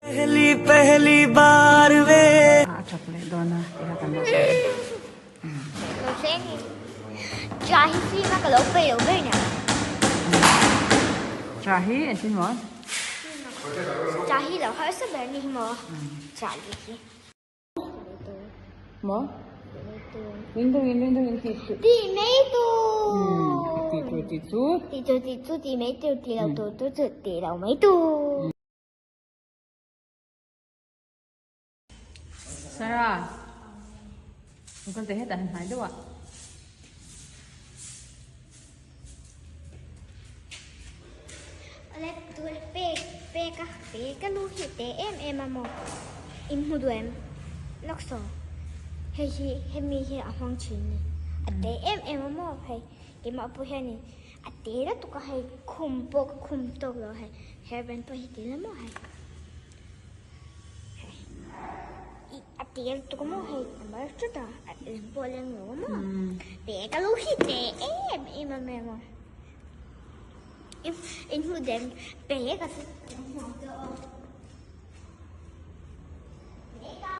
A tap leh dawn a tih kha kan lo sawi. Cha hi fim a ka lo pe lo ber nia. Cha hi engtin maw? Cha hi lo harsa ber ni hi maw? Cha li hi. Maw? Ring deuhin ring deuhin ti chu. Ti mai tu. Ti tur ti chu. Ti tur ti chu ti mai tur ti lo tur tur chu ti lo mai tu. Sarah, kan te hetah han hnai deuh a. Awle tur pek pek a pek a lu hi te em em a maw in hmu duh em lawk saw hei hi hemi hi a hmang thin ni a te em em a maw hei keimah pawh hianin a te lutuk a hei khum pawh ka khum tawk lo hei hairband pawh hi ti la maw hei. A te lutuk a maw hei a mar tut a a lem pawh a leng lo a maw pe ka lo hi te em em a mai maw in hmu dem pe ka.